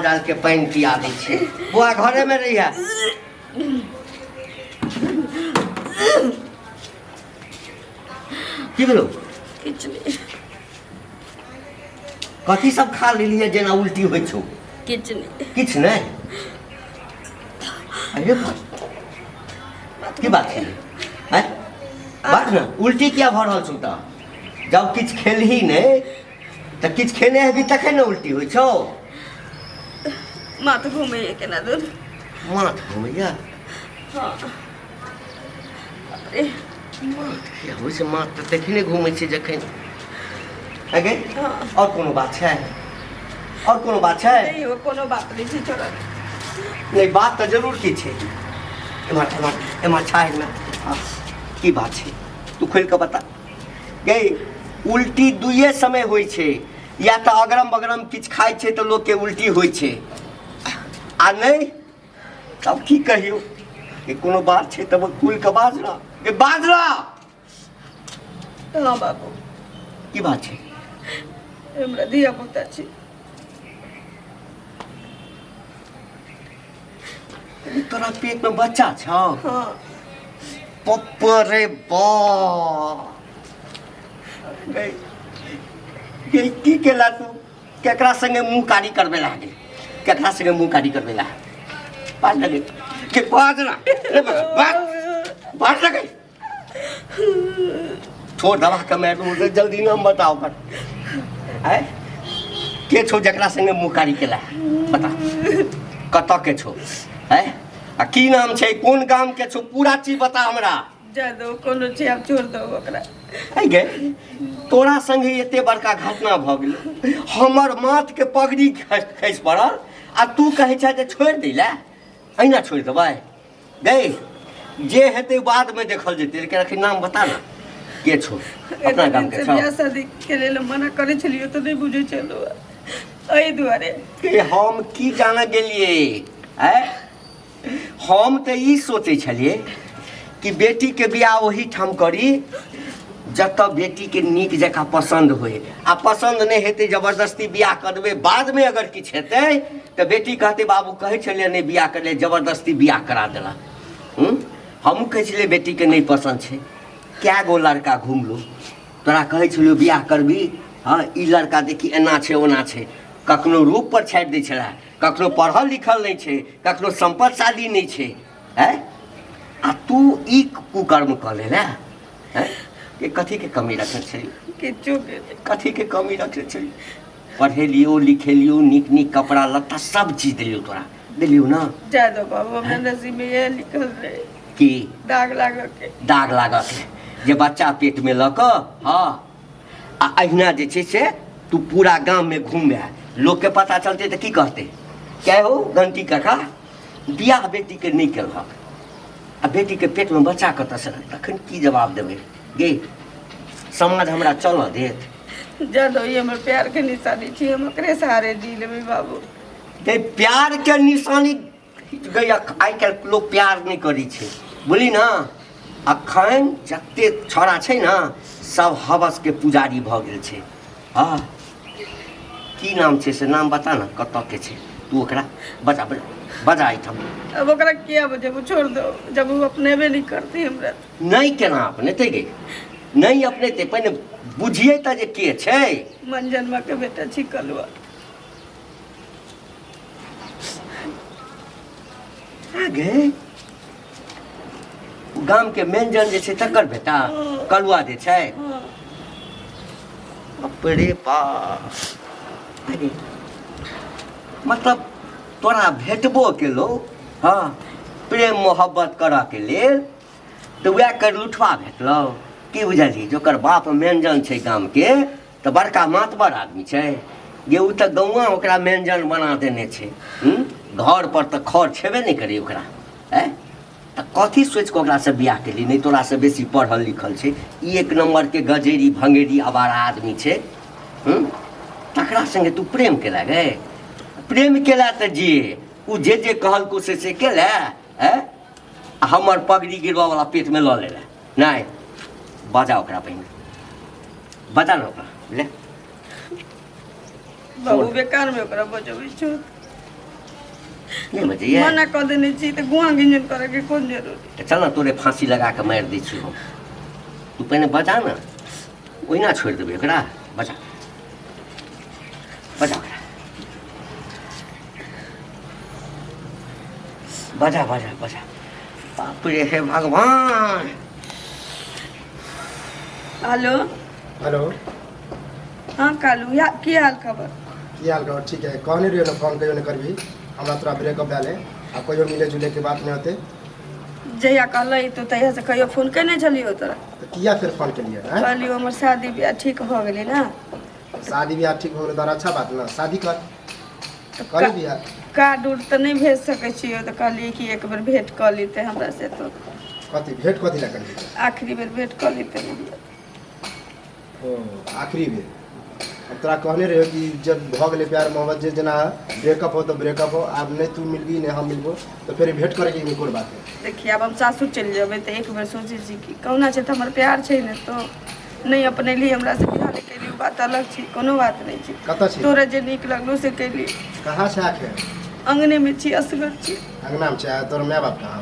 जाल के पानि पिया दै छै। बौआ घरेमे रहिया। की भेलो? किछु नहि। कथी सब खा लेलियै जेना उल्टी होइ छौ? किछु नहि। किछु नहि? अरे बाप, की बात छै? आँय? बात ने, उल्टी किया भऽ रहल छौ? तऽ जब किछु खेलही नहि तऽ किछु खेने हेबी तखन ने उल्टी होइ छौ। माथ घुमैए केना दूर। माथ घुमैया? हँ। बाप रे। माथ किया होइ छै? माथ तऽ तखने घुमै छै जखन अगे। हँ। आओर कोनो बात छै? आओर कोनो बात छै? नहि हो, कोनो बात नहि छै, छोड़ऽ। नहि, बात तऽ जरूर की छै। एम्हर एम्हर एम्हर छाहिमे। हँ, की बात छै, तू खोलि कऽ बता गै। उल्टी दुइए समय होइ छै, या तऽ अगरम बगरम किछु खाइ छै तऽ लोकके उल्टी होइ छै, आ नहि तब की कहियौ कि कोनो बात छै तब खुलि कऽ बाज ना गे, बाज ना। हँ बाबू। की बात छै? हमरा धिया पुता छै। तोरा पेट में बच्चा छौ? हँ। पप्प रे बा, गै गै, की केला तू? केकरा संगे मुँह कारी करबे ला गे? केकरा संगे मुँह कारी करबे ला? बाज लगे के, बाज ना रे, बाज, बाज लगे। छोड़, दबा के मारि दूँ। जल्दी नाम बताओ ओकर। आय, के छौ जकरा संगे मुँह कारी केला? बता, कतऽ के छौ? आय, आ की नाम छै, कोन गाम के छौ? पूरा चीज बता हमरा। जा दो, कोनो छै, आब छोड़ दो ओकरा। है गे, तोरा संगे एते बड़का घटना भऽ गेल, हमर माथ के पगड़ी खसि पड़ल, आ तू कहै छह जे छोड़ि दै लए? अहिना छोड़ि देबै गै? जे हेतै बादमे देखल जेतै, लेकिन अखन नाम बता ने, के छौ, अपना गाम के छौ? बियाह शादी के लेल मना करै छलियै तऽ नहि बुझै छलहुँ, एहि दुआरे। के हम की जाने गेलियै? आँय, हम तऽ ई सोचै छलियै कि बेटीके बियाह ओहिठाम करी जतऽ बेटीके नीक जकाँ पसन्द होइ, आ पसन्द नहि हेतै जबरदस्ती बियाह कऽ देबै। बादमे अगर किछु हेतै तऽ बेटी कहतै, बाबू कहै छलियै नहि बियाह करै, जबरदस्ती बियाह करा देलक। हूँ, हमहूँ कहै छलियै बेटीके नहि पसन्द छै। कए गो लड़का घुमलहुँ, तोरा कहै छलियौ बियाह करबही? हँ, ई लड़का देखी एना छै ओना छै। कखनो रूपपर छाटि दै छलए, कखनो पढ़ल लिखल नहि छै, कखनो सम्पदशाली नहि छै। आँय, आ तू ई कुकर्म कऽ लेले? आँय, के कथीके कमी रखने छै? किछो के नहि। कथीके कमी रखने छै? पढ़ेलियौ लिखेलियौ, नीक नीक कपड़ा लत्ता सब चीज देलियौ तोरा, देलियौ ने? जा दो बाबू, हमरा नसीब में यह लिखल रहे की दाग लागऽ के। दाग लागऽ के जे बच्चा पेटमे लऽ कऽ। हँ, आ अहिना जे छै से तू पूरा गाममे घूमे, लोकके पता चलतै तऽ की कहतै? क्या हो घंटी काका, बियाह बेटीके नहि केलहक आ बेटीके पेटमे बच्चा कतऽसँ? तखन की जवाब देबै गे? समाज हमरा चलऽ देत? जा दो, ई हमर प्यार के निशानी छी, हम ओकरे सहारे जी लेबै बाबू। गै, प्यारके निशानी गै, आइ काल्हि लोक प्यार नहि करै छै, बुझली ने? अखन जतेक छौड़ा छै ने, सब हवसके पुजारी भऽ गेल छै। हँ, की नाम छै से नाम बता ने, कतऽ के छै? तू ओकरा बजा, बजा, बजा एहिठाम। अब ओकरा किया बजेबो? छोड़ दो, जब ओ अपनेबे नहीं करती हमरा। नहि, केना अपनेतै गे? नहि अपनेतै, पहिने बुझियै तऽ जे के छै। मनजनमा के बेटा छी कलुआ। गे, गामके मेनजन जे छै तकर बेटा कलुआ जे छै? बाप रे बाप! अरे, मतलब तोरा भेटबो केलौ, हँ, प्रेम मोहब्बत करऽके लेल, तऽ वएह कर लुठवा भेटलौ? की बुझलही जे ओकर बाप मेनजन छै गामके तऽ बड़का मातबर आदमी छै? जे ओ तऽ गौआँ ओकरा मेनजन बना देने छै। हूँ, घर पर तऽ खर छेबे नहि करै ओकरा। आँय, तऽ कथी सोचि कऽ ओकरासँ बियाह केली? नहि तोरासँ बेसी पढ़ल लिखल छै, ई एक नम्बरके गजेरी भंगेरी आवारा आदमी छै। हूँ, तकरा सङ्गे तू प्रेम केला गे? प्रेम केला तऽ जे ओ जे जे कहलकौ से से केला? आँय, आ हमर पगड़ी गिरबऽवला पेटमे लऽ लेला? नहि, बजा ओकरा पहिने, बजा ने ओकरा, ले। बाबू, बेकार में ओकरा बजबै छौ। नहि बजैए? मना कऽ देने छी तऽ गुआ गिंजन करऽके कोन जरूरी? तऽ चल ने, तोरे फाँसी लगा कऽ मारि दै छियौ हम। तू पहिने बजा ने, ओहिना छोड़ि देबै ओकरा। बजा, बजा ओकरा, बजा, बजा, बजा। बाप रे, हे भगवान! हेलो। हेलो। हाँ कालू, या की हाल खबर? की हाल खबर ठीक है। कहने रहियो ने फोन कहियो नहीं करबी हमरा, तोरा ब्रेकअप भए गेलै आ कहियो मिले जुले के बात नहीं होते। जहिया कहलै तो तहिया से कहियो फोन केने छलियो तोरा? तऽ किया फेर फोन केलियै आँय? कहलियो हमर शादी बियाह ठीक भऽ गेलै ने। शादी बियाह ठीक हो गेलै तोरा, अच्छा बात ना, शादी कर। तऽ करी बियाह। कार्ड उड तऽ नहि भेज सकै छियै, तऽ कहलियै कि एक बेर भेंट कऽ लेतै हमरा से तो। कथी भेंट कथी लए करबी? आखिरी बेर भेंट कऽ लेतै। ओ आखिरी बेर। हम तोरा कहने रहियो कि जब भऽ गेलै प्यार मोहब्बत जे जेना ब्रेकअप हो तऽ ब्रेकअप हो, आब नहि तू मिलबी नहि हम मिलबो, तऽ फेर भेंट करैके एहिमे कोन बात है? देखिए, आब हम सासुर चलि जेबै तऽ एक बेर सोचै छी कि कहुना छै तऽ हमर प्यार छै ने, तो नहि अपनेली हमरा से बियाह नहि केली, ओ बात अलग छै, कोनो बात नहि छै। कतऽ छी? तोरा जे नीक लगलो से केली। कहाँ छै आखिर? अङ्गनेमे छी, असगर छी। अंगनामे छै? आ तोर माय बाप कहाँ?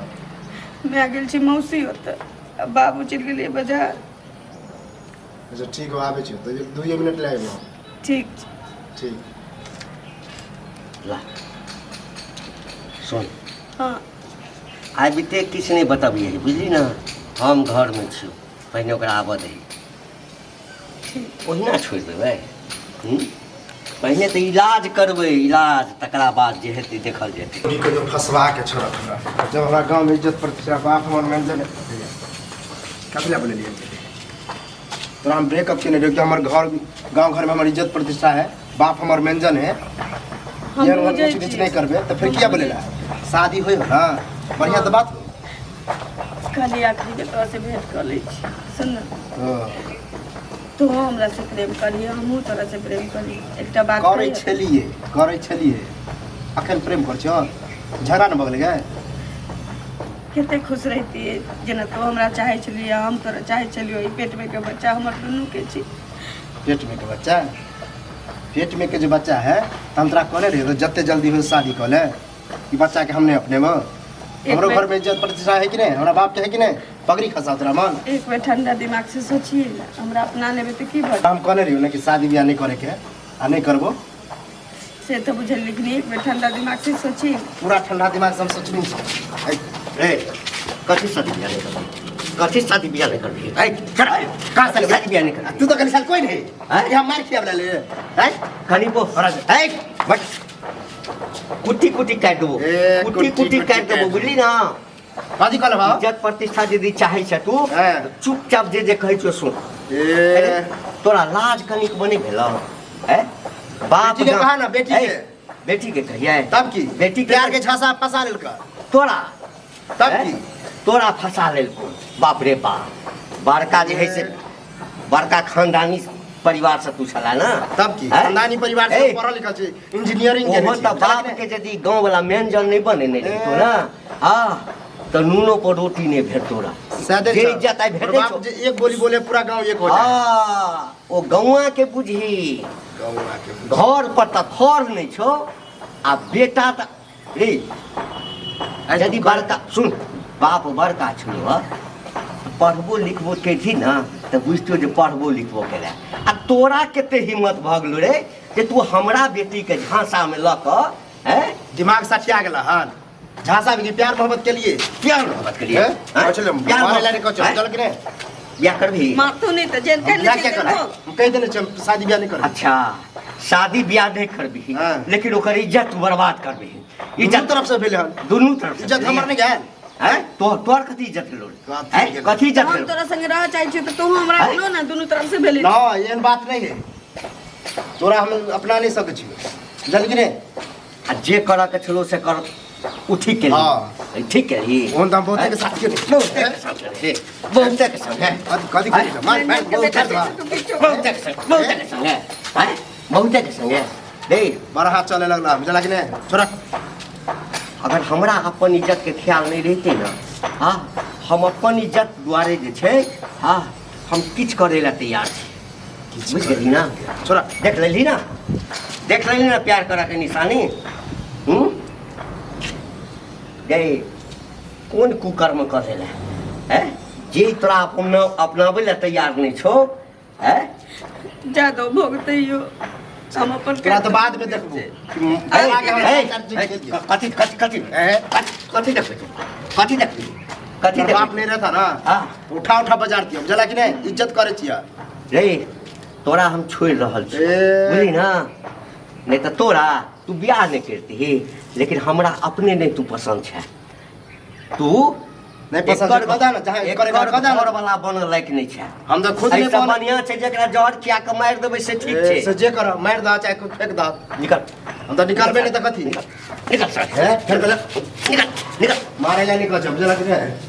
माय गेल छी मौसी ओतऽ आ बाबू चलि गेलियै बाजार। अच्छा ठीक हो, आबै छी तऽ 2 मिनट लए आबि। ठीक छै। ठीक। ला सुन। हँ। आबिते किछु नहि बतबियै, बुझली ने? हम घरमे छियौ, पहिने ओकरा आबऽ दही। ठीक। ओहिना छोड़ि देबै? हूँ? पहिने तऽ इलाज करबै, इलाज, तकरा बाद जे हेतै देखल जेतै। ई कहियो फंसवा के छोड़त हमरा, जब हमरा गाँवमे इज्जत प्रतिष्ठा, बाप हमर मैनेजर। कथी लए बोलेलियै तोरा? हम ब्रेकअप केने रहियो कि हमर घर गाँव घरमे हमर इज्जत प्रतिष्ठा है, बाप हमर मैनेजर है। हम एहन बुझै ऊँच नीच छियै। नहि करबै तऽ फेर किया बोलेला? शादी होइ हो ना, बढ़िआँ तऽ बात हो। कहलियै आखिरी बेर तोरा से भेंट कऽ लै छी, सुन ने। हँ। तू हमरा से प्रेम करिहे, हमहूँ तोरा से प्रेम करी, एकटा बात करै कहियौ? छलियै, करै छलियै, अखन प्रेम करै छियौ? झगड़ा ने भऽ गेलै गे? कते खुश रहितियै जेना तू हमरा चाहै छलियै, हम तोरा चाहै छलियै। ई पेटमे के बच्चा हमर दुनूके छी। पेटमे के बच्चा, पेटमे के जे बच्चा है, तऽ हम तोरा कहने रहियै जते जल्दी हो शादी कऽ ले। ई बच्चाके हम नहि अपनेबो। हमरो घरमे इज्जत प्रतिष्ठा है कि नहि? हमरा बापके है कि नहि? पगड़ी खसा तोरा मन। एक बेर ठंडा दिमाग से सोचिए ने, हमरा अपना लेबै तऽ की भऽ हम कहने रहियो ने कि शादी बियाह नहि करैके है आ नहि करबो। से तऽ बुझल, लेकिन एक बेर ठंडा दिमाग से सोचिए। पूरा ठंडा दिमाग से हम सोचनी। ए, कथी शादी बियाह नहि करबी? कथी शादी बियाह नहि करबी? ए, चल, कहाँ से? शादी बियाह नहि करबी? तू तऽ कनि साल कोई नहीं आँय? यहाँ मार खियाब ले हैं। कनि बो ए, बट कुट्टी कुट्टी काटि देबो। ए, कुट्टी कुट्टी कुट्टी काटि देबो, काटि। बुझली ना? कथी कहल भाव? इज्जत प्रतिष्ठा यदि चाहै छ तू हाँ। तऽ चुपचाप जे जे कहै छियौ सुन। ए। अरे, तोरा लाज कनिक बने भेल है बाप? बेटी के कहा ना, बेटी ए, के। बेटी के कहियै? तब की? बेटी के प्यार के झांसा फंसा लेलका। तोरा? तब हैं? की? तोरा फंसा लेलको? बाप रे बाप, बड़का जे है से बड़का खानदानी परिवार से तू छला ना? तब की? हैं? खानदानी परिवार से ए, पढ़ल लिखल छी, इंजीनियरिंग केने ओहो छी। तऽ बाप के यदि गाँव वाला मेन जन नहि बनेने रहितो ना, हाँ, तऽ नूनो पर रोटी नहि भेट तोरा। शायदे जे छौ। इज्जत आइ तोर भेटै बाप छौ। जे एक बोली बोले पूरा गांव एक हो जाए। हाँ, ओ गौआ के बुझही। गौआ के बुझही। घर पर तऽ खर नहि छौ आ बेटा तऽ रे यदि बड़का सुन, बाप बड़का छलो हँ, पढ़बो लिखबो केलही ने तऽ बुझतो जे पढ़बो लिखबो केला। आ तोरा कते हिम्मत भऽ गेलो रे जे तू हमरा बेटीके झांसामे लऽ कऽ हैं? दिमाग सठिया गेला हन। झांसा भी प्यार मोहब्बत के लिए। प्यार मोहब्बत के लिए। हैं? हैं? चलो, प्यार मारे मोहब्बत- लाने को चलो। हैं? चल कि नहीं? बियाह करबही? मारतो नहि तऽ जेल हम बियाह क्या कर। करब? हम कहि देने छियै, हम शादी बियाह नहीं करब। अच्छा, शादी बियाह नहीं करबही? हाँ। लेकिन ओकर इज्जत तू बर्बाद करबही। दुनू इज्जत तरफ से भेलै हन। दुनू तरफ से। इज्जत हमर नहि गेल। हैं? तो तोहर कथी इज्जत गेलो रे? कथी हैं? गेलो? कथी इज्जत हम गेलो? तोरा संगे रह चाहै छियौ तऽ तू हमरा हैं? अपनो ने दुनू तरफ से भेलै। ना, एहन बात नहीं है, तोरा हम अपना नहीं सकै छियौ, जानली कि नहीं? आ जे करऽ के छलो से कर, ओ ठीक केलही? हाँ। ठीक केलही? ओहन तऽ हम बहुते के साथ केने। बहुते के साथ केलही, बहुते के संग है। कथी कथी करै छौ? मार मार। बहुते के संग, बहुते के संग, बहुते के संग है, हैं? बहुते के संग है रे। बड़ा हाथ चले लगला, बुझला कि नहीं? छोड़ा। अगर हमरा अपन इज्जत के ख्याल नहीं रहते ना, हाँ, हम अपन इज्जत दुआरे जे छै, हाँ, हम किछु करै लए तैयार छी, बुझि गेली ना? छोड़ा। देख लेली ना, देख लेली ना प्यार करऽ के निशानी? हूँ। गै कोन कुकर्म कऽ देला हैं जे तोरा अपना अपनाबै लए तैयार नहि छौ हैं जा दो भोगतैयो हम अपन तोरा तऽ बाद में देखबो कथी कथी कथी कथी देखबै कथी देखबै कथी तोहर बाप नहीं रहता ना हाँ। उठा उठा बाजार दियो बुझला कि नहीं इज्जत करे छियै रे तोरा हम छोड़ि रहल छी ए। बुझली ना नहि तऽ तोरा तू बियाह नहि करतीही लेकिन हमरा अपने नहि तू पसन्द छै तू नहि पसन्द छै, कऽ दे ने, जहाँ करे एकर कऽ दे ने। घरवला बनऽ लायक नहि छै हम तऽ खुद नहि एहिसँ बन बढ़िआँ छै जकरा जहर खिया कऽ मारि देबै से ठीक ए, छै से जे कर मारि दह चाहे फेंक दह निकल हम तऽ निकलबे नहि तऽ कथी निकल निकल हे फेर कहले निकल निकल मारे ला निकल बुझला कि नहीं?